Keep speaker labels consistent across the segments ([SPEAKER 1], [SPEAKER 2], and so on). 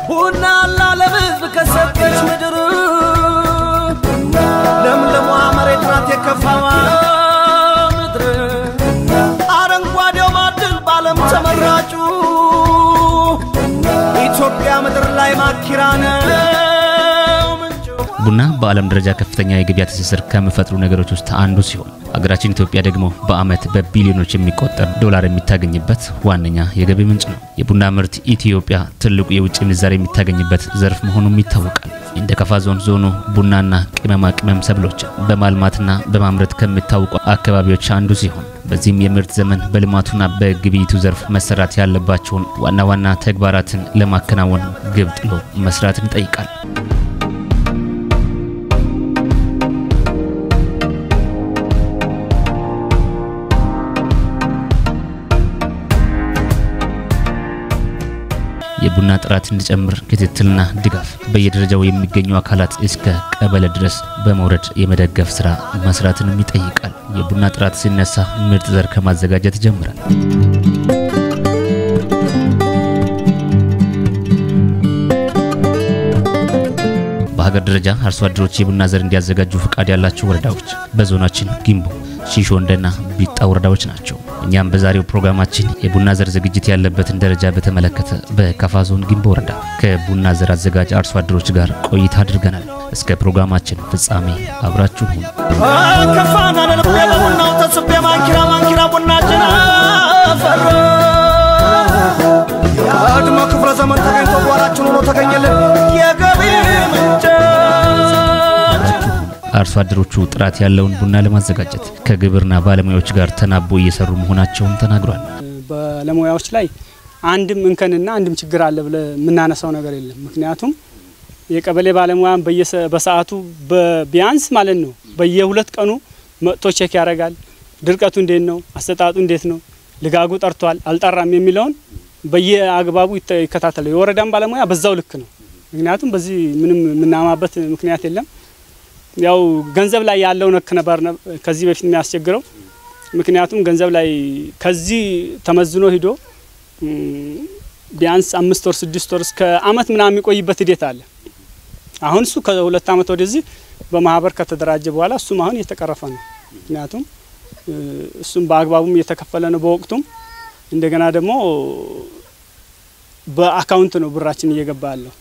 [SPEAKER 1] ቡና ላለህዝብ ከሰጠች ምድር ለምለሟ መሬት ናት የከፋዋ ምድር አረንጓዴው ማዕድን ባለም ተመራጩ ኢትዮጵያ ምድር ላይ ማኪራ ነው።
[SPEAKER 2] ቡና በዓለም ደረጃ ከፍተኛ የገበያ ትስስር ከሚፈጥሩ ነገሮች ውስጥ አንዱ ሲሆን አገራችን ኢትዮጵያ ደግሞ በአመት በቢሊዮኖች የሚቆጠር ዶላር የሚታገኝበት ዋነኛ የገቢ ምንጭ ነው። የቡና ምርት ኢትዮጵያ ትልቁ የውጭ ምንዛሬ የሚታገኝበት ዘርፍ መሆኑም ይታወቃል። እንደ ከፋ ዞን ዞኑ ቡናና ቅመማ ቅመም ሰብሎች በማልማትና በማምረት ከሚታወቁ አካባቢዎች አንዱ ሲሆን በዚህም የምርት ዘመን በልማቱና በግብይቱ ዘርፍ መሰራት ያለባቸውን ዋና ዋና ተግባራትን ለማከናወን ግብ ጥሎ መስራትን ይጠይቃል። የቡና ጥራት እንዲጨምር ክትትልና ድጋፍ በየደረጃው የሚገኙ አካላት እስከ ቀበሌ ድረስ በመውረድ የመደገፍ ስራ መስራትንም ይጠይቃል። የቡና ጥራት ሲነሳ ምርጥ ዘር ከማዘጋጀት ይጀምራል። በሀገር ደረጃ አርሶ አደሮች የቡና ዘር እንዲያዘጋጁ ፍቃድ ያላቸው ወረዳዎች በዞናችን ጊምቦ፣ ሺሾንደና ቢጣ ወረዳዎች ናቸው። እኛም በዛሬው ፕሮግራማችን የቡና ዘር ዝግጅት ያለበትን ደረጃ በተመለከተ በከፋ ዞን ጊምቦ ወረዳ ከቡና ዘር አዘጋጅ አርሶ አደሮች ጋር ቆይታ አድርገናል። እስከ ፕሮግራማችን ፍጻሜ አብራችሁን ሁኑ።
[SPEAKER 1] ከፋና ለልቤ በቡናው ተስቤ ማንኪራ ማንኪራ ቡናችን አፈራ የቀድሞ ክፍለ ዘመን ተገኝቶ ጓራችን ሆኖ ተገኘልን የገቢ ምንጭ።
[SPEAKER 2] አርሶ አደሮቹ ጥራት ያለውን ቡና ለማዘጋጀት ከግብርና ባለሙያዎች ጋር ተናቦ እየሰሩ መሆናቸውን ተናግሯል።
[SPEAKER 3] ባለሙያዎች ላይ አንድም እንከንና አንድም ችግር አለ ብለ የምናነሳው ነገር የለም። ምክንያቱም የቀበሌ ባለሙያን በሰዓቱ ቢያንስ ማለት ነው በየሁለት ቀኑ መጥቶ check ያደርጋል። ድርቀቱ እንዴት ነው፣ አሰጣጡ እንዴት ነው፣ ልጋጉ ጠርቷል አልጠራም የሚለውን በየአግባቡ ይከታተላል። የወረዳም ባለሙያ በዛው ልክ ነው። ምክንያቱም በዚህ ምንም የምናማበት ምክንያት የለም። ያው ገንዘብ ላይ ያለው ነክ ነበር ከዚህ በፊት የሚያስቸግረው። ምክንያቱም ገንዘብ ላይ ከዚህ ተመዝኖ ሂዶ ቢያንስ 5 ወር 6 ወር እስከ አመት ምናምን የሚቆይበት ሂደት አለ። አሁን እሱ ከሁለት አመት ወደዚህ በማህበር ከተደራጀ በኋላ እሱም አሁን እየተቀረፈ ነው። ምክንያቱም እሱም በአግባቡም እየተከፈለ ነው በወቅቱም። እንደገና ደግሞ በ account ነው ብራችን እየገባ ያለው።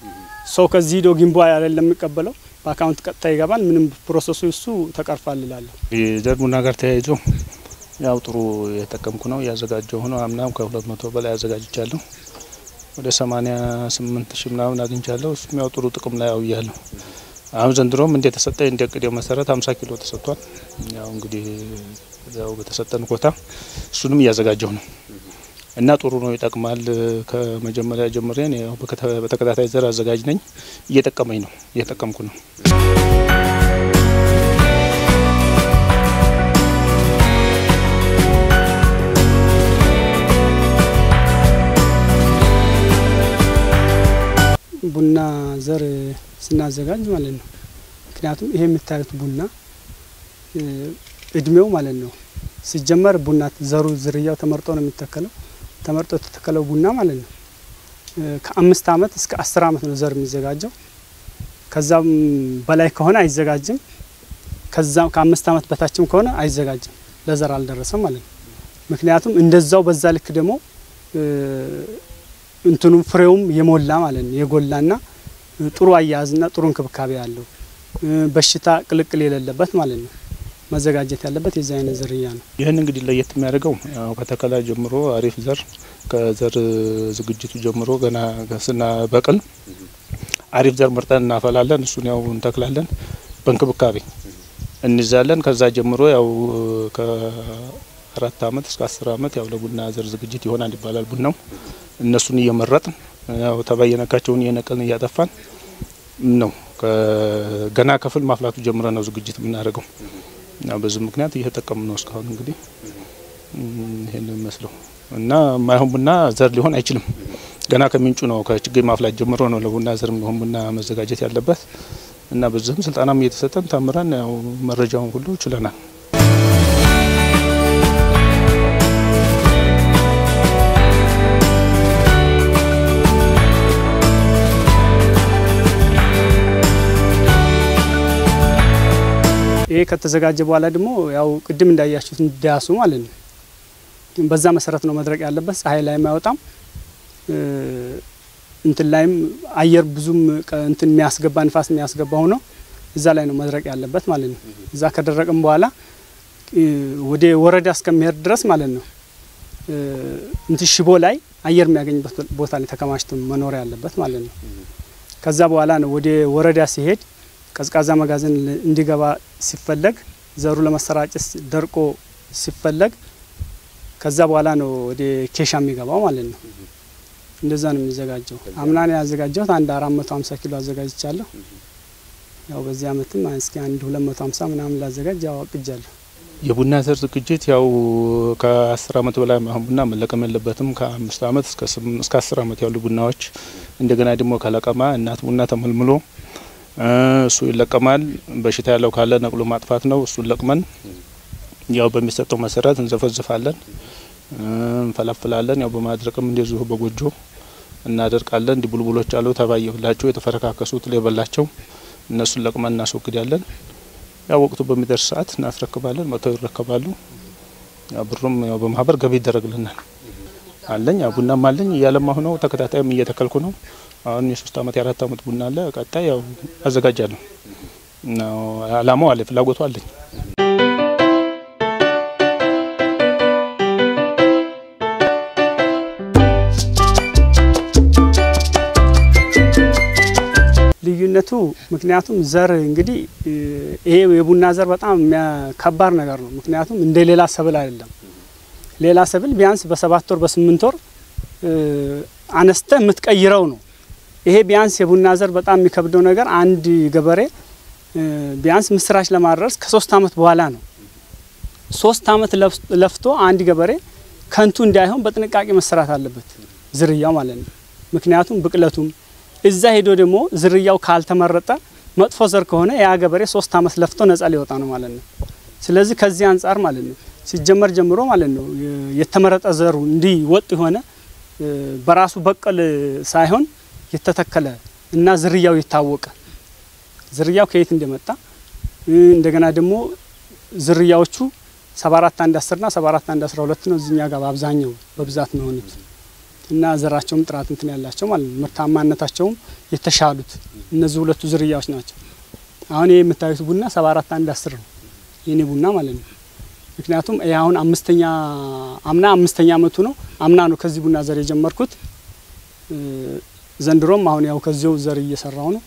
[SPEAKER 3] ሰው ከዚህ ሂዶ ጊምቦ አይደለም የሚቀበለው፣ በ account ቀጥታ ይገባል። ምንም process ኡ እሱ ተቀርፏል እላለሁ።
[SPEAKER 4] የዘር ቡና ጋር ተያይዞ ያው ጥሩ የተጠቀምኩ ነው፣ ያዘጋጀው ነው። አምናም ከ200 በላይ አዘጋጅቻለሁ። ወደ 88 ሺህ ምናምን አግኝቻለሁ። እሱም ያው ጥሩ ጥቅም ላይ አውያለሁ። አሁን ዘንድሮም እንደተሰጠኝ እንደ እቅዴው መሰረት 50 ኪሎ ተሰጥቷል። ያው እንግዲህ ያው በተሰጠን ኮታ እሱንም እያዘጋጀው ነው እና ጥሩ ነው፣ ይጠቅማል። ከመጀመሪያ ጀምሬ ያው በተከታታይ ዘር አዘጋጅ ነኝ። እየጠቀመኝ ነው፣ እየጠቀምኩ ነው።
[SPEAKER 3] ቡና ዘር ስናዘጋጅ ማለት ነው። ምክንያቱም ይሄ የምታዩት ቡና እድሜው ማለት ነው ሲጀመር ቡና ዘሩ ዝርያው ተመርጦ ነው የሚተከለው። ተመርጦ የተተከለው ቡና ማለት ነው ከ5 አመት እስከ 10 አመት ነው ዘር የሚዘጋጀው። ከዛም በላይ ከሆነ አይዘጋጅም። ከዛም ከ5 አመት በታችም ከሆነ አይዘጋጅም፣ ለዘር አልደረሰም ማለት ነው። ምክንያቱም እንደዛው በዛ ልክ ደግሞ እንትኑም ፍሬውም የሞላ ማለት ነው የጎላና ጥሩ አያያዝና ጥሩ እንክብካቤ ያለው በሽታ ቅልቅል የሌለበት ማለት ነው መዘጋጀት ያለበት የዛ አይነት ዝርያ ነው።
[SPEAKER 4] ይህን እንግዲህ ለየት የሚያደርገው ያው ከተከላ ጀምሮ አሪፍ ዘር ከዘር ዝግጅቱ ጀምሮ ገና ስናበቅል አሪፍ ዘር መርጠን እናፈላለን። እሱን ያው እንተክላለን፣ በእንክብካቤ እንይዛለን። ከዛ ጀምሮ ያው ከ4 አመት እስከ 10 አመት ያው ለቡና ዘር ዝግጅት ይሆናል ይባላል ቡናው። እነሱን እየመረጥን ያው ተባይ የነካቸውን እየነቀልን እያጠፋን ነው። ገና ከፍል ማፍላቱ ጀምረን ነው ዝግጅት የምናደርገው። እና በዚህ ምክንያት እየተጠቀምን ነው እስካሁን እንግዲህ ይሄን መስለው እና ማይሆን ቡና ዘር ሊሆን አይችልም። ገና ከምንጩ ነው ከችግኝ ማፍላት ጀምሮ ነው ለቡና ዘር የሚሆን ቡና መዘጋጀት ያለበት። እና በዚህም ስልጠናም እየተሰጠን ተምረን ያው መረጃውን ሁሉ ችለናል።
[SPEAKER 3] ይሄ ከተዘጋጀ በኋላ ደግሞ ያው ቅድም እንዳያችሁት ዳሱ ማለት ነው። በዛ መሰረት ነው መድረቅ ያለበት። ፀሐይ ላይ ማይወጣም እንትን ላይም አየር ብዙም እንትን የሚያስገባ ንፋስ የሚያስገባ ሆኖ እዛ ላይ ነው መድረቅ ያለበት ማለት ነው። እዛ ከደረቀም በኋላ ወደ ወረዳ እስከሚሄድ ድረስ ማለት ነው እንትን ሽቦ ላይ አየር የሚያገኝበት ቦታ ላይ ተከማችቶ መኖር ያለበት ማለት ነው። ከዛ በኋላ ነው ወደ ወረዳ ሲሄድ ቀዝቃዛ መጋዘን እንዲገባ ሲፈለግ ዘሩ ለመሰራጨት ደርቆ ሲፈለግ ከዛ በኋላ ነው ወደ ኬሻ የሚገባው ማለት ነው። እንደዛ ነው የሚዘጋጀው። አምና ነው ያዘጋጀሁት አንድ 450 ኪሎ አዘጋጅቻለሁ። ያው በዚህ አመትም እስኪ አንድ 250 ምናምን ላዘጋጅ ያው አቅጃለሁ።
[SPEAKER 4] የቡና ዘር ዝግጅት ያው ከ10 አመት በላይ አሁን ቡና መለቀም የለበትም። ከ5 አመት እስከ 10 አመት ያሉ ቡናዎች እንደገና ደግሞ ከለቀማ እናት ቡና ተመልምሎ እሱ ይለቀማል። በሽታ ያለው ካለ ነቅሎ ማጥፋት ነው። እሱን ለቅመን ያው በሚሰጠው መሰረት እንዘፈዝፋለን፣ እንፈለፍላለን። ያው በማድረቅም እንደዚሁ በጎጆ እናደርቃለን። ቡልቡሎች አሉ ተባየላቸው የተፈረካከሱት ሌበላቸው እነሱን ለቅመን እናስወግዳለን። ያው ወቅቱ በሚደርስ ሰዓት እናስረክባለን። መተው ይረከባሉ። ያው ብሩም ያው በማህበር ገቢ ይደረግልናል። አለኝ ያው ቡናም አለኝ እያለማሁ ነው። ተከታታይም እየተከልኩ ነው። አሁን የ3 አመት የ4 አመት ቡና አለ። ቀጣይ ያው አዘጋጃለሁ። ነው አላማው አለ፣ ፍላጎቱ አለኝ።
[SPEAKER 3] ልዩነቱ ምክንያቱም ዘር እንግዲህ ይሄ የቡና ዘር በጣም ከባድ ነገር ነው። ምክንያቱም እንደ ሌላ ሰብል አይደለም። ሌላ ሰብል ቢያንስ በ7 ወር በ8 ወር አነስተ የምትቀይረው ነው። ይሄ ቢያንስ የቡና ዘር በጣም የሚከብደው ነገር አንድ ገበሬ ቢያንስ ምስራች ለማድረስ ከ3 አመት በኋላ ነው። 3 አመት ለፍቶ አንድ ገበሬ ከንቱ እንዳይሆን በጥንቃቄ መሰራት አለበት ዝርያው ማለት ነው። ምክንያቱም ብቅለቱም እዛ ሄዶ ደግሞ ዝርያው ካልተመረጠ መጥፎ ዘር ከሆነ ያ ገበሬ 3 አመት ለፍቶ ነፃ ሊወጣ ነው ማለት ነው። ስለዚህ ከዚህ አንፃር ማለት ነው ሲጀመር ጀምሮ ማለት ነው የተመረጠ ዘሩ እንዲህ ወጥ የሆነ በራሱ በቀል ሳይሆን የተተከለ እና ዝርያው የታወቀ ዝርያው ከየት እንደመጣ እንደገና ደግሞ ዝርያዎቹ 74 1 10 እና 74 1 12 ነው እዚኛ ጋር በአብዛኛው በብዛት ነው ሆኑት እና ዘራቸውም ጥራት እንትን ያላቸው ማለት ነው። ምርታማነታቸውም የተሻሉት እነዚህ ሁለቱ ዝርያዎች ናቸው። አሁን ይሄ የምታዩት ቡና 74 1 10 ነው የኔ ቡና ማለት ነው። ምክንያቱም ይሄ አሁን አምስተኛ አምና አምስተኛ አመቱ ነው። አምና ነው ከዚህ ቡና ዘር የጀመርኩት። ዘንድሮም አሁን ያው ከዚው ዘር እየሰራው ነው።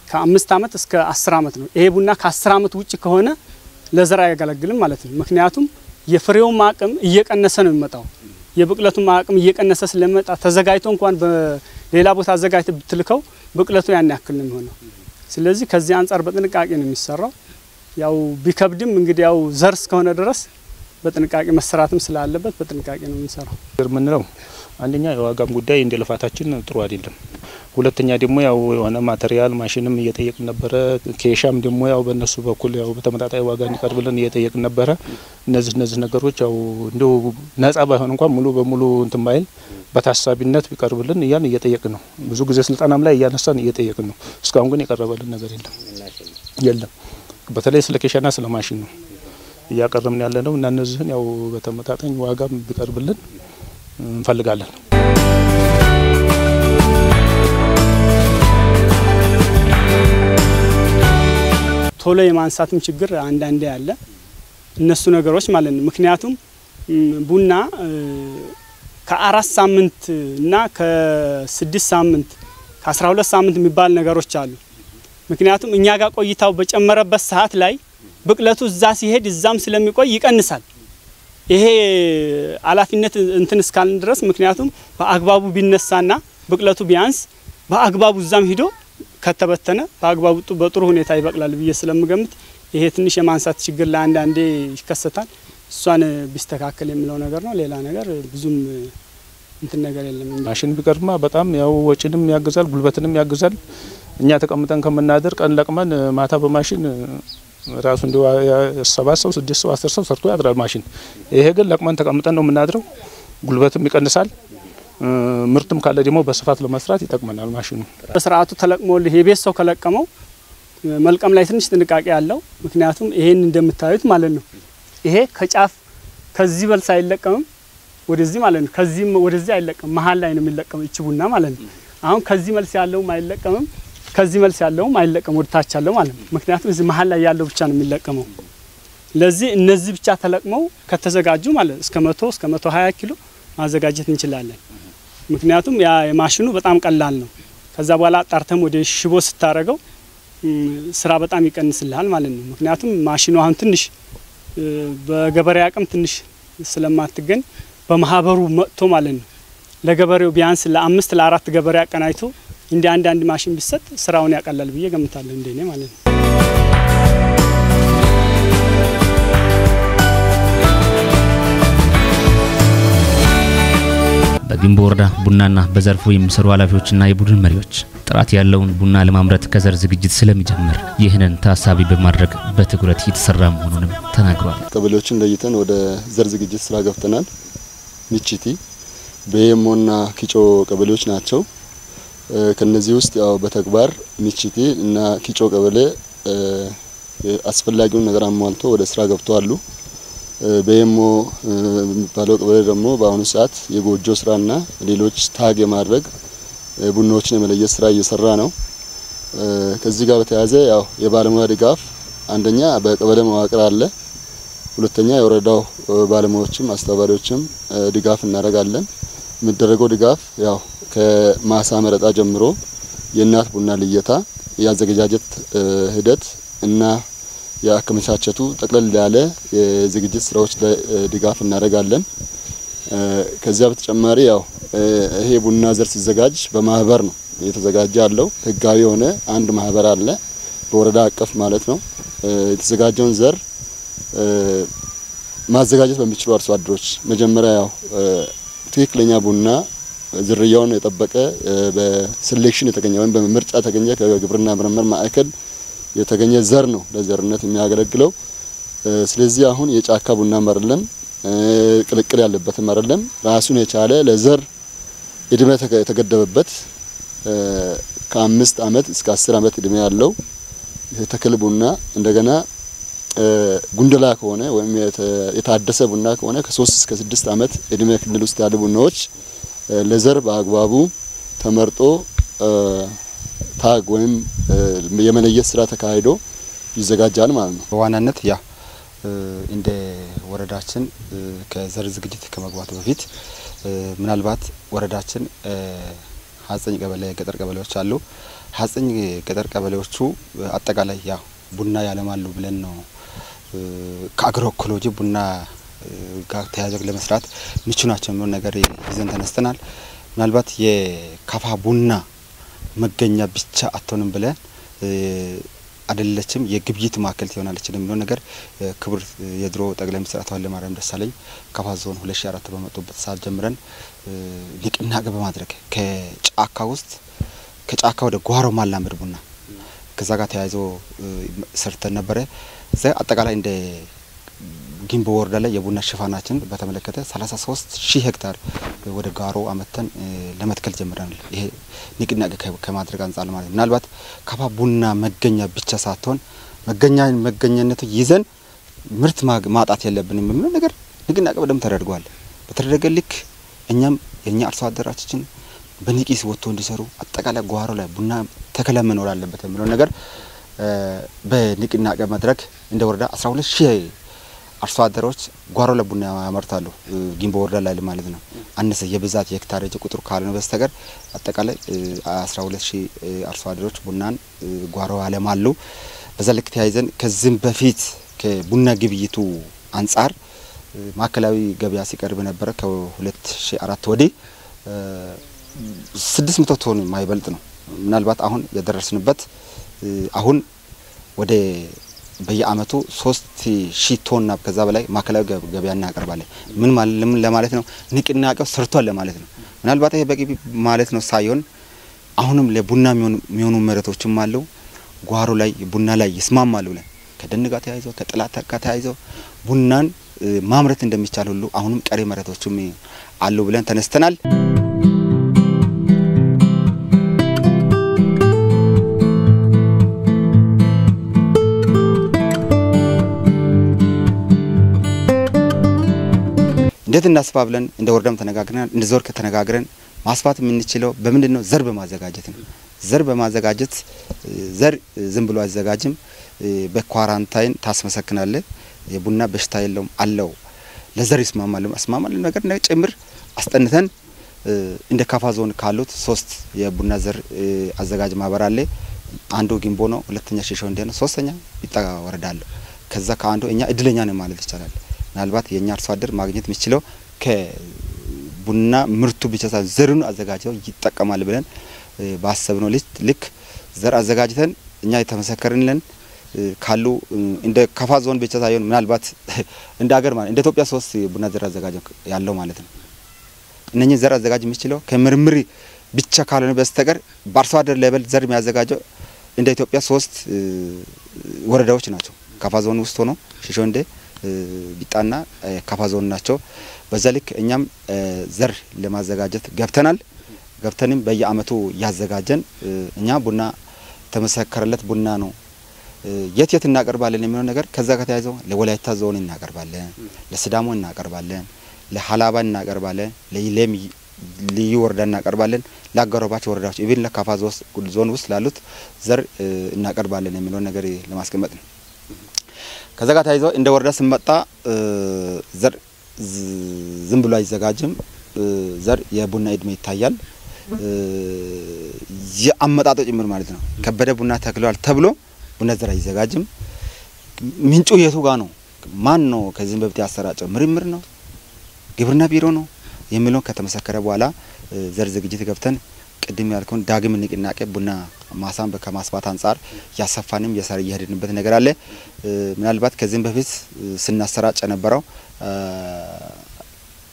[SPEAKER 3] ከ5 አመት እስከ 10 አመት ነው። ይሄ ቡና ከ10 አመት ውጪ ከሆነ ለዘር አያገለግልም ማለት ነው። ምክንያቱም የፍሬው አቅም እየቀነሰ ነው የሚመጣው። የብቅለቱ አቅም እየቀነሰ ስለመጣ ተዘጋጅቶ እንኳን በሌላ ቦታ አዘጋጅተህ ብትልከው ብቅለቱ ያን ያክል ነው የሚሆነው። ስለዚህ ከዚህ አንፃር በጥንቃቄ ነው የሚሰራው። ያው ቢከብድም እንግዲህ ያው ዘር እስከሆነ ድረስ በጥንቃቄ መሰራትም ስላለበት በጥንቃቄ ነው የምንሰራው።
[SPEAKER 4] ምንለው አንደኛ የዋጋም ጉዳይ እንደ ልፋታችን ጥሩ አይደለም። ሁለተኛ ደግሞ ያው የሆነ material ማሽንም እየጠየቅን ነበረ። ኬሻም ደግሞ ያው በእነሱ በኩል ያው በተመጣጣኝ ዋጋ እንዲቀርብልን እየጠየቅን ነበረ። እነዚህ ነገሮች ያው እንደው ነፃ ባይሆን እንኳን ሙሉ በሙሉ እንትን ባይል በታሳቢነት ቢቀርብልን እያን እየጠየቅን ነው። ብዙ ጊዜ ስልጠናም ላይ እያነሳን እየጠየቅን ነው። እስካሁን ግን የቀረበልን ነገር የለም። በተለይ ስለ ኬሻና ስለ ማሽን ነው እያቀረብን ያለነው እና እነዚህን ያው በተመጣጣኝ ዋጋ ቢቀርብልን እንፈልጋለን።
[SPEAKER 3] ቶሎ የማንሳትም ችግር አንዳንዴ አለ እነሱ ነገሮች ማለት ነው። ምክንያቱም ቡና ከ4 ሳምንት እና ከ6 ሳምንት ከ12 ሳምንት የሚባል ነገሮች አሉ። ምክንያቱም እኛ ጋር ቆይታው በጨመረበት ሰዓት ላይ ብቅለቱ እዛ ሲሄድ እዛም ስለሚቆይ ይቀንሳል። ይሄ አላፊነት እንትን እስካልን ድረስ ምክንያቱም በአግባቡ ቢነሳና ብቅለቱ ቢያንስ በአግባቡ እዛም ሂዶ ከተበተነ በአግባቡ በጥሩ ሁኔታ ይበቅላል ብዬ ስለምገምት ይሄ ትንሽ የማንሳት ችግር ለአንዳንዴ ይከሰታል። እሷን ቢስተካከል የሚለው ነገር ነው። ሌላ ነገር ብዙም እንትን ነገር የለም።
[SPEAKER 4] ማሽን ቢቀርማ በጣም ያው ወጪንም ያግዛል፣ ጉልበትንም ያግዛል። እኛ ተቀምጠን ከምናደር ቀን ለቅመን ማታ በማሽን ራሱ እንደው 7 ሰው 6 ሰው 10 ሰው ሰርቶ ያድራል ማሽን። ይሄ ግን ለቅመን ተቀምጠን ነው የምናድረው። ጉልበትም ይቀንሳል፣ ምርትም ካለ ደግሞ በስፋት ለመስራት ይጠቅመናል ማሽኑ።
[SPEAKER 3] በስርዓቱ ተለቅሞልህ የቤት ሰው ከለቀመው መልቀም ላይ ትንሽ ጥንቃቄ አለው። ምክንያቱም ይሄን እንደምታዩት ማለት ነው ይሄ ከጫፍ ከዚህ በልስ አይለቀምም ወደዚህ ማለት ነው። ከዚህም ወደዚህ አይለቀም፣ መሃል ላይ ነው የሚለቀመው እቺ ቡና ማለት ነው። አሁን ከዚህ መልስ ያለውም አይለቀምም፣ ከዚህ መልስ ያለውም አይለቀም ወደ ታች ያለው ማለት ነው። ምክንያቱም እዚህ መሃል ላይ ያለው ብቻ ነው የሚለቀመው። ለዚህ እነዚህ ብቻ ተለቅመው ከተዘጋጁ ማለት እስከ 100 እስከ 120 ኪሎ ማዘጋጀት እንችላለን። ምክንያቱም ያ የማሽኑ በጣም ቀላል ነው። ከዛ በኋላ አጣርተም ወደ ሽቦ ስታረገው ስራ በጣም ይቀንስልሃል ማለት ነው። ምክንያቱም ማሽኑ አሁን ትንሽ በገበሬ አቅም ትንሽ ስለማትገኝ በማህበሩ መጥቶ ማለት ነው ለገበሬው ቢያንስ ለአምስት ለአራት ገበሬ አቀናጅቶ እንደ አንድ አንድ ማሽን ቢሰጥ ስራውን ያቀላል ብዬ ገምታለሁ እንደኔ ማለት ነው።
[SPEAKER 2] በጊምቦ ወረዳ ቡናና በዘርፉ የሚሰሩ ኃላፊዎችና የቡድን መሪዎች ጥራት ያለውን ቡና ለማምረት ከዘር ዝግጅት ስለሚጀምር ይህንን ታሳቢ በማድረግ በትኩረት እየተሰራ መሆኑንም ተናግሯል።
[SPEAKER 5] ቀበሌዎችን ለይተን ወደ ዘር ዝግጅት ስራ ገብተናል። ሚቺቲ፣ በየሞና ኪጮ ቀበሌዎች ናቸው። ከነዚህ ውስጥ ያው በተግባር ሚቺቲ እና ኪጮ ቀበሌ አስፈላጊውን ነገር አሟልቶ ወደ ስራ ገብተዋል። በየሞ የሚባለው ቀበሌ ደግሞ በአሁኑ ሰዓት የጎጆ ስራና ሌሎች tag የማድረግ ቡናዎችን የመለየት ስራ እየሰራ ነው። ከዚህ ጋር በተያያዘ ያው የባለሙያ ድጋፍ አንደኛ በቀበሌ መዋቅር አለ፣ ሁለተኛ የወረዳው ባለሙያዎችም አስተባባሪዎችም ድጋፍ እናደርጋለን። የሚደረገው ድጋፍ ያው ከማሳ መረጣ ጀምሮ የእናት ቡና ልየታ፣ የአዘገጃጀት ሂደት እና ያከመቻቸቱ ጠቅለል ያለ የዝግጅት ስራዎች ላይ ድጋፍ እናደርጋለን። ከዚያ በተጨማሪ ያው ይሄ ቡና ዘር ሲዘጋጅ በማህበር ነው የተዘጋጀ ያለው። ህጋዊ የሆነ አንድ ማህበር አለ በወረዳ አቀፍ ማለት ነው። የተዘጋጀውን ዘር ማዘጋጀት በሚችሉ አርሶ አደሮች መጀመሪያ ያው ትክክለኛ ቡና ዝርያውን የጠበቀ በ selection የተገኘ ወይም በምርጫ የተገኘ ከግብርና ምርምር ማዕከል የተገኘ ዘር ነው ለዘርነት የሚያገለግለው። ስለዚህ አሁን የጫካ ቡና አይደለም፣ ቅልቅል ያለበትም አይደለም፣ ራሱን የቻለ ለዘር እድሜ የተገደበበት ከ5 አመት እስከ 10 አመት እድሜ ያለው የተክል ቡና እንደገና ጉንደላ ከሆነ ወይም የታደሰ ቡና ከሆነ ከ3 እስከ 6 አመት እድሜ ክልል ውስጥ ያሉ ቡናዎች ለዘር በአግባቡ ተመርጦ ታግ ወይም የመለየት ስራ ተካሂዶ ይዘጋጃል ማለት ነው።
[SPEAKER 6] በዋናነት ያ እንደ ወረዳችን ከዘር ዝግጅት ከመግባቱ በፊት ምናልባት ወረዳችን 9 ቀበሌ ገጠር ቀበሌዎች አሉ። 9 ገጠር ቀበሌዎቹ አጠቃላይ ያ ቡና ያለማሉ ብለን ነው ከ agroecology ቡና ጋር ተያይዞ ለመስራት ምቹ ናቸው የሚሆን ነገር ይዘን ተነስተናል። ምናልባት የካፋ ቡና መገኛ ብቻ አትሆንም ብለን አይደለችም፣ የግብይት ማዕከል ትሆናለች የሚለው ነገር ክቡር የድሮ ጠቅላይ ሚኒስትር አቶ ኃይለማርያም ደሳለኝ ካፋ ዞን 2004 በመጡበት ሰዓት ጀምረን ንቅናቄ በማድረግ ከጫካ ውስጥ ከጫካ ወደ ጓሮ ማላመድ ቡና ከዛ ጋር ተያይዞ ሰርተን ነበረ። እዛ አጠቃላይ እንደ ጊምቦ ወረዳ ላይ የቡና ሽፋናችን በተመለከተ 33,000 ሄክታር ወደ ጋሮ አመተን ለመትከል ጀምረናል። ይሄ ንቅናቄ ከማድረግ አንጻር ማለት ነው። ምናልባት ካፋ ቡና መገኛ ብቻ ሳትሆን መገኛነቱ ይዘን ምርት ማጣት የለብንም የሚለው ነገር ንቅናቄ በደንብ ተደርጓል። በተደረገ ልክ እኛም የኛ አርሶ አደራችን በንቂስ ወጥቶ እንዲሰሩ አጠቃላይ ጓሮ ላይ ቡና ተከላ መኖር አለበት የሚለው ነገር በንቅናቄ መድረክ እንደ ወረዳ 12,000 አርሶ አደሮች ጓሮ ላይ ቡና ያመርታሉ ጊምቦ ወረዳ ላይ ማለት ነው። አነሰ የብዛት የሄክታር ቁጥር ካልሆነ በስተቀር አጠቃላይ 12,000 አርሶ አደሮች ቡናን ጓሮ ያለማሉ። በዛ ልክ ተያይዘን ከዚህም በፊት ከቡና ግብይቱ አንጻር ማዕከላዊ ገበያ ሲቀርብ ነበረ። ከ2004 ወዲህ 600 ቶን የማይበልጥ ነው። ምናልባት አሁን የደረስንበት አሁን ወደ በየአመቱ 3000 ቶን እና ከዛ በላይ ማዕከላዊ ገበያ እናቀርባለን። ምን ለማለት ነው? ንቅናቄው ሰርቷል ለማለት ነው። ምናልባት ይሄ በቂ ማለት ነው ሳይሆን አሁንም ለቡና የሚሆኑ መሬቶችም አሉ። ጓሮ ላይ ቡና ላይ ይስማማሉ ብለን ከደን ጋር ተያይዞ ከጥላት ጋር ተያይዞ ቡናን ማምረት እንደሚቻል ሁሉ አሁንም ቀሪ መሬቶችም አሉ ብለን ተነስተናል። እንዴት እናስፋ ብለን እንደ ወረዳም ተነጋግረናል፣ እንደ ዞን ተነጋግረን ማስፋት የምንችለው በምንድን ነው? ዘር በማዘጋጀት ነው። ዘር በማዘጋጀት ዘር ዝም ብሎ አይዘጋጅም። በኳራንታይን ታስመሰክናለህ። የቡና በሽታ የለውም አለው ለዘር ይስማማል እስማማል ነገር ጭምር አስጠንተን እንደ ካፋ ዞን ካሉት 3 የቡና ዘር አዘጋጅ ማህበር አለ። አንዱ ጊምቦ ነው፣ ሁለተኛ ሺሾንዴ ነው፣ ሶስተኛ ቢጣ ወረዳ አለ። ከዛ ከአንዱ እኛ እድለኛ ነን ማለት ይቻላል። ምናልባት የኛ አርሶ አደር ማግኘት የሚችለው ከቡና ምርቱ ብቻ ሳይሆን ዘሩን አዘጋጅተው ይጠቀማል ብለን ባሰብነው ልክ ዘር አዘጋጅተን እኛ የተመሰከርንልን ካሉ እንደ ካፋ ዞን ብቻ ሳይሆን ምናልባት እንደ ሀገር ማለት እንደ ኢትዮጵያ 3 ቡና ዘር አዘጋጅ ያለው ማለት ነው። እነኚህ ዘር አዘጋጅ የሚችለው ከምርምር ብቻ ካልሆነ በስተቀር በአርሶ አደር level ዘር የሚያዘጋጀው እንደ ኢትዮጵያ 3 ወረዳዎች ናቸው። ካፋ ዞን ውስጥ ሆኖ ሺሾንዴ፣ ቢጣና ካፋ ዞን ናቸው። በዛ ልክ እኛም ዘር ለማዘጋጀት ገብተናል። ገብተንም በየአመቱ ያዘጋጀን እኛ ቡና ተመሰከረለት ቡና ነው የት የት እናቀርባለን የሚለው ነገር ከዛ ጋር ተያይዘው ለወላይታ ዞን እናቀርባለን፣ ለሲዳሞ እናቀርባለን፣ ለሀላባ እናቀርባለን፣ ለይለም ልዩ ወረዳ እናቀርባለን፣ ለአጎራባች ወረዳዎች even ለካፋ ዞን ውስጥ ላሉት ዘር እናቀርባለን የሚለው ነገር ለማስቀመጥ ነው። ከዛ ጋር ተያይዘው እንደ ወረዳ ስንመጣ ዘር ዝም ብሎ አይዘጋጅም። ዘር የቡና እድሜ ይታያል፣ የአመጣጡ ጭምር ማለት ነው። ከበደ ቡና ተክሏል ተብሎ ቡና ዘር አይዘጋጅም። ምንጩ የቱ ጋር ነው? ማን ነው ከዚህም በፊት ያሰራጨው? ምርምር ነው? ግብርና ቢሮ ነው? የሚለውን ከተመሰከረ በኋላ ዘር ዝግጅት ገብተን ቅድም ያልከውን ዳግም ንቅናቄ ቡና ማሳን ከማስፋት አንጻር ያሰፋንም እየሄድንበት ነገር አለ። ምናልባት ከዚህም በፊት ስናሰራጭ የነበረው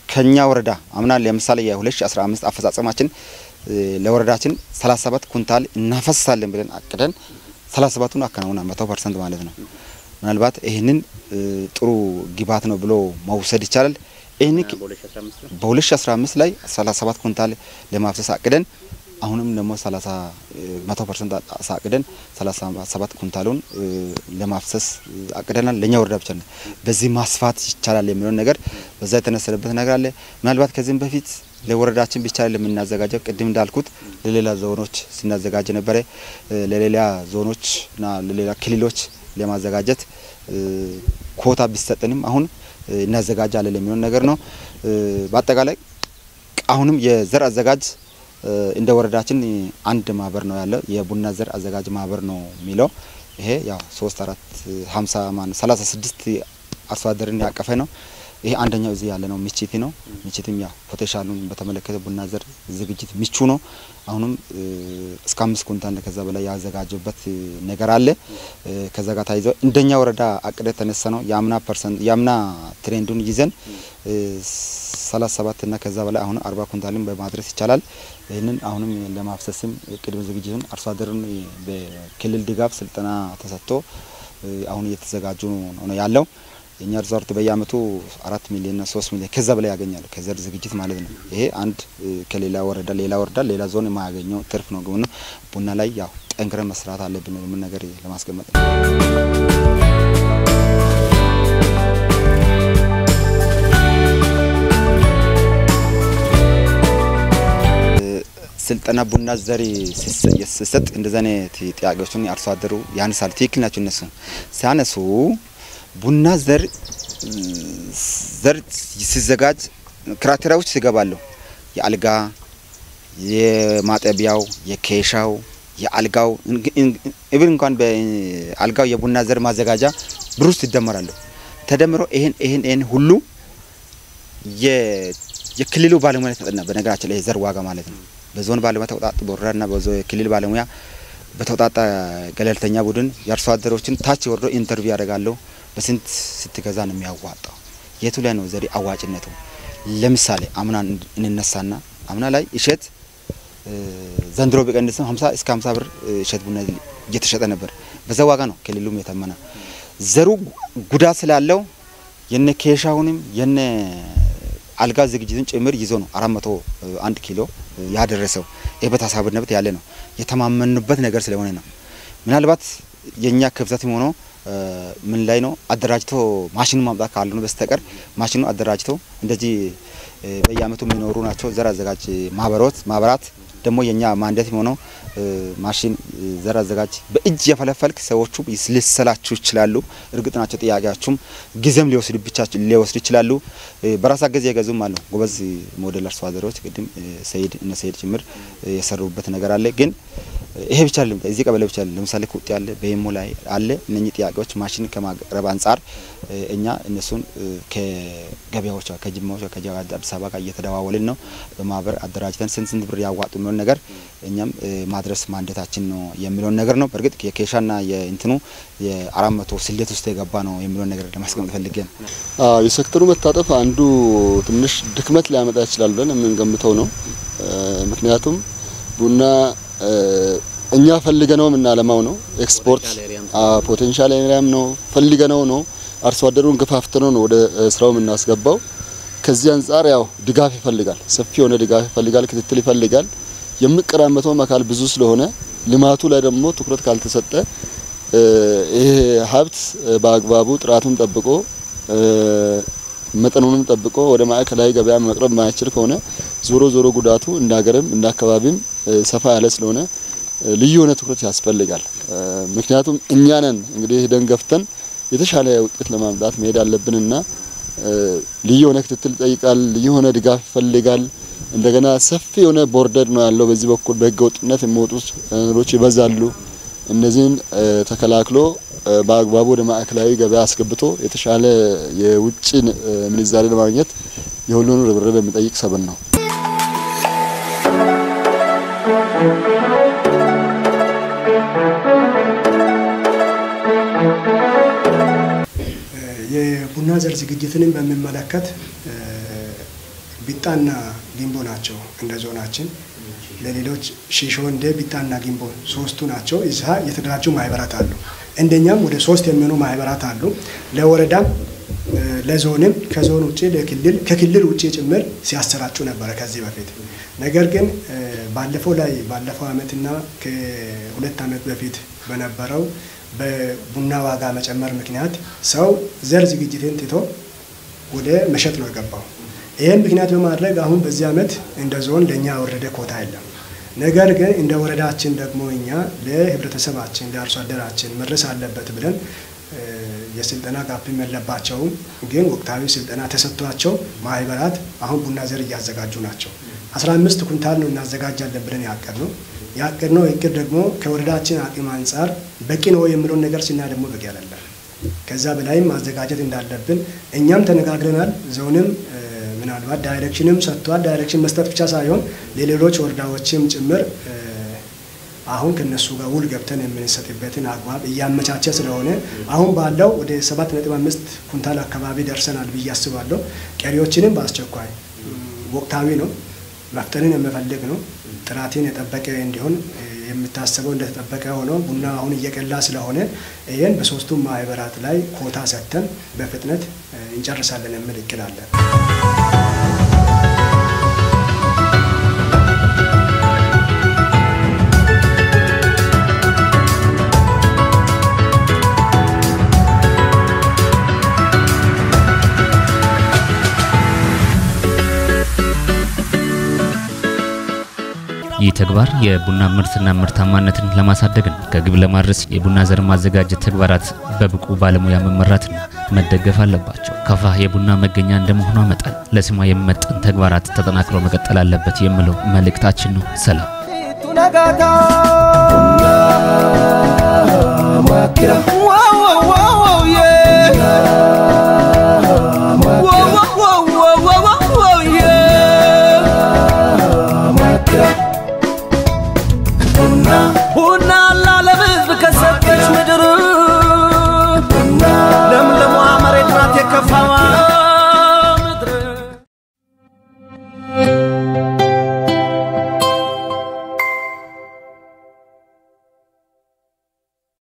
[SPEAKER 6] ከኛ ወረዳ አምና ለምሳሌ የ2015 አፈጻጸማችን ለወረዳችን 37 ኩንታል እናፈሳለን ብለን አቅደን 37ቱን አከናውና 100% ማለት ነው። ምናልባት ይህንን ጥሩ ግባት ነው ብሎ መውሰድ ይቻላል። ይህን በ2015 ላይ 37 ኩንታል ለማፍሰስ አቅደን አሁንም ደግሞ 100% አቅደን 37 ኩንታሉን ለማፍሰስ አቅደናል። ለኛ ወረዳ ብቻ ነው። በዚህ ማስፋት ይቻላል የሚለውን ነገር በዛ የተነሰለበት ነገር አለ። ምናልባት ከዚህም በፊት ለወረዳችን ብቻ ለምናዘጋጀው ቅድም እንዳልኩት ለሌላ ዞኖች ስናዘጋጅ ነበረ። ለሌላ ዞኖችና ለሌላ ክልሎች ለማዘጋጀት ኮታ ቢሰጥንም አሁን እናዘጋጃለን የሚለውን ነገር ነው። በአጠቃላይ አሁንም የዘር አዘጋጅ እንደ ወረዳችን አንድ ማህበር ነው ያለው፣ የቡና ዘር አዘጋጅ ማህበር ነው የሚለው። ይሄ ያው 3 4 50 ማን 36 አርሶ አደርን ያቀፈ ነው። ይሄ አንደኛው እዚህ ያለ ነው ምችቲ ነው። ምችቲም ያው ፖቴንሻሉን በተመለከተ ቡና ዘር ዝግጅት ምቹ ነው። አሁንም እስከ 5 ኩንታል ከዛ በላይ ያዘጋጀበት ነገር አለ። ከዛ ጋር ታይዘው እንደኛ ወረዳ አቅደ ተነሳ ነው ያምና percent ያምና trend ኡን ይዘን 37 እና ከዛ በላይ አሁን 40 ኩንታልን በማድረስ ይቻላል። ይህንን አሁንም ለማፍሰስም ቅድመ ዝግጅቱን አርሶ አደሩን በክልል ድጋፍ ስልጠና ተሰጥቶ አሁን እየተዘጋጁ ነው ያለው። የኛ አርሶ አደር በየአመቱ 4 ሚሊዮን እና 3 ሚሊዮን ከዛ በላይ ያገኛል ከዘር ዝግጅት ማለት ነው። ይሄ አንድ ከሌላ ወረዳ ሌላ ወረዳ ሌላ ዞን የማያገኘው ትርፍ ነው። ግን ቡና ላይ ያው ጠንክረን መስራት አለብን ምን ነገር ለማስቀመጥ ነው። ስልጠና ቡና ዘር ሲሰጥ እንደዛ አይነት ጥያቄዎችን አርሶ አደሩ ያነሳል። ትክክል ናቸው እነሱ ሲያነሱ። ቡና ዘር ሲዘጋጅ criteria ዎች ሲገባሉ የአልጋ የማጠቢያው የኬሻው የአልጋው even እንኳን በአልጋው የቡና ዘር ማዘጋጃ ብር ውስጥ ይደመራሉ። ተደምሮ ይሄን ሁሉ የክልሉ ባለሙያ ተጠና። በነገራችን ላይ የዘር ዋጋ ማለት ነው በዞን ባለሙያ ተውጣጥ በወረዳና በዞን የክልል ባለሙያ በተውጣጣ ገለልተኛ ቡድን የአርሶ አደሮችን ታች ወርዶ interview ያደርጋሉ። በስንት ስትገዛ ነው የሚያዋጣው? የቱ ላይ ነው ዘሪ አዋጭነቱ? ለምሳሌ አምና እንነሳና አምና ላይ እሸት ዘንድሮ ቢቀንስም 50 እስከ 50 ብር እሸት ቡና እየተሸጠ ነበር። በዛ ዋጋ ነው ክልሉም የተመነ። ዘሩ ጉዳት ስላለው የነ ኬሻውንም የነ አልጋ ዝግጅትን ጭምር ይዞ ነው 401 ኪሎ ያደረሰው። ይሄ በታሳቢነት ያለ ነው የተማመኑበት ነገር ስለሆነ ነው። ምናልባት የኛ ክፍተትም ሆኖ ምን ላይ ነው አደራጅቶ ማሽኑ ማምጣት ካልሆነ በስተቀር ማሽኑ አደራጅቶ እንደዚህ በየአመቱ የሚኖሩ ናቸው። ዘር አዘጋጅ ማህበራት ደግሞ የኛ mandate ሆኖ ማሽን ዘር አዘጋጅ በእጅ የፈለፈልክ ሰዎቹ ሊሰላችሁ ይችላሉ። እርግጥ ናቸው ጥያቄያችሁም ጊዜም ሊወስድ ይችላሉ። በራሳ ጊዜ የገዙም አሉ። ጎበዝ ሞዴል አርሶ አደሮች ቅድም ሰይድ እነ ሰይድ ጭምር የሰሩበት ነገር አለ። ግን ይሄ ብቻ አይደለም፣ እዚህ ቀበሌ ብቻ አይደለም። ለምሳሌ ኩጥ ያለ በሄሞ ላይ አለ። እነኚህ ጥያቄዎች ማሽን ከማቅረብ አንጻር እኛ እነሱን ከገበያዎች ከጅማዎች ከአዲስ አበባ ጋር እየተደዋወልን ነው። በማህበር አደራጅተን ስንት ስንት ብር ያዋጡ የሚለውን ነገር እኛም ማድረስ ማንዴታችን ነው የሚለውን ነገር ነው። በእርግጥ የኬሻና የእንትኑ የ400 ስሌት ውስጥ የገባ ነው የሚለውን ነገር ለማስቀመጥ ፈልጌ ነው።
[SPEAKER 5] አዎ የሴክተሩ መታጠፍ አንዱ ትንሽ ድክመት ሊያመጣ ይችላል ብለን የምንገምተው ነው። ምክንያቱም ቡና እኛ ፈልገነው የምናለማው ነው። export potential area ም ነው፣ ፈልገነው ነው። አርሶ አደሩን ገፋፍተነው ነው ወደ ስራው የምናስገባው። ከዚህ አንጻር ያው ድጋፍ ይፈልጋል፣ ሰፊ የሆነ ድጋፍ ይፈልጋል፣ ክትትል ይፈልጋል። የሚቀራመተው አካል ብዙ ስለሆነ ልማቱ ላይ ደግሞ ትኩረት ካልተሰጠ ይሄ ሀብት በአግባቡ ጥራቱን ጠብቆ መጠኑንም ጠብቆ ወደ ማዕከላዊ ገበያ መቅረብ ማይችል ከሆነ ዞሮ ዞሮ ጉዳቱ እንደ ሀገርም እንደ አካባቢም ሰፋ ያለ ስለሆነ ልዩ የሆነ ትኩረት ያስፈልጋል። ምክንያቱም እኛ ነን እንግዲህ ሄደን ገፍተን የተሻለ ውጤት ለማምጣት መሄድ አለብንና ልዩ የሆነ ክትትል ይጠይቃል፣ ልዩ የሆነ ድጋፍ ይፈልጋል። እንደገና ሰፊ የሆነ border ነው ያለው። በዚህ በኩል በህገ ወጥነት የሚወጡት ነገሮች ይበዛሉ። እነዚህን ተከላክሎ በአግባቡ ወደ ማዕከላዊ ገበያ አስገብቶ የተሻለ የውጭ ምንዛሬ ለማግኘት የሁሉን ርብርብ የሚጠይቅ ሰብል ነው።
[SPEAKER 7] የቡና ዘር ዝግጅትንም በሚመለከት ቢጣና ጊንቦ ናቸው እንደ ዞናችን። ለሌሎች ሺሾንዴ፣ ቢጣና ጊንቦ ሶስቱ ናቸው። እዛ የተደራጁ ማህበራት አሉ። እንደኛም ወደ 3 የሚሆኑ ማህበራት አሉ። ለወረዳም ለዞንም ከዞን ውጪ ለክልል ከክልል ውጪ ጭምር ሲያሰራጩ ነበረ ከዚህ በፊት። ነገር ግን ባለፈው አመትና ከ2 አመት በፊት በነበረው በቡና ዋጋ መጨመር ምክንያት ሰው ዘር ዝግጅትን ትቶ ወደ መሸጥ ነው የገባው። ይሄን ምክንያት በማድረግ አሁን በዚህ አመት እንደ ዞን ለኛ ወረደ ኮታ የለም። ነገር ግን እንደ ወረዳችን ደግሞ እኛ ለህብረተሰባችን ለአርሶ አደራችን መድረስ አለበት ብለን የስልጠና gap ም የለባቸውም፣ ግን ወቅታዊ ስልጠና ተሰጥቷቸው ማህበራት አሁን ቡና ዘር እያዘጋጁ ናቸው። 15 ኩንታል ነው እናዘጋጃለን ብለን ያቀድነው እቅድ ደግሞ ከወረዳችን አቅም አንጻር በቂ ነው የሚለውን ነገር ስናይ ደግሞ በቂ አይደለም። ከዛ በላይም ማዘጋጀት እንዳለብን እኛም ተነጋግረናል። ዞንም ምናልባት direction ም ሰጥቷል። direction መስጠት ብቻ ሳይሆን ለሌሎች ወረዳዎችም ጭምር አሁን ከነሱ ጋር ውል ገብተን የምንሰጥበትን አግባብ እያመቻቸ ስለሆነ አሁን ባለው ወደ 7.5 ኩንታል አካባቢ ደርሰናል ብዬ አስባለሁ። ቀሪዎችንም በአስቸኳይ ወቅታዊ ነው፣ መፍጠንን የምፈልግ ነው። ጥራትን የጠበቀ እንዲሆን የሚታሰበው እንደተጠበቀ ሆኖ ቡና አሁን እየቀላ ስለሆነ ይሄን በሶስቱም ማህበራት ላይ ኮታ ሰጥተን በፍጥነት እንጨርሳለን የሚል እቅድ አለን።
[SPEAKER 2] ይህ ተግባር የቡና ምርትና ምርታማነትን ለማሳደግና ከግብ ለማድረስ የቡና ዘር ማዘጋጀት ተግባራት በብቁ ባለሙያ መመራትና መደገፍ አለባቸው። ከፋ የቡና መገኛ እንደመሆኗ መጠን ለስሟ የሚመጥን ተግባራት ተጠናክሮ መቀጠል አለበት የሚለው መልእክታችን ነው። ሰላም።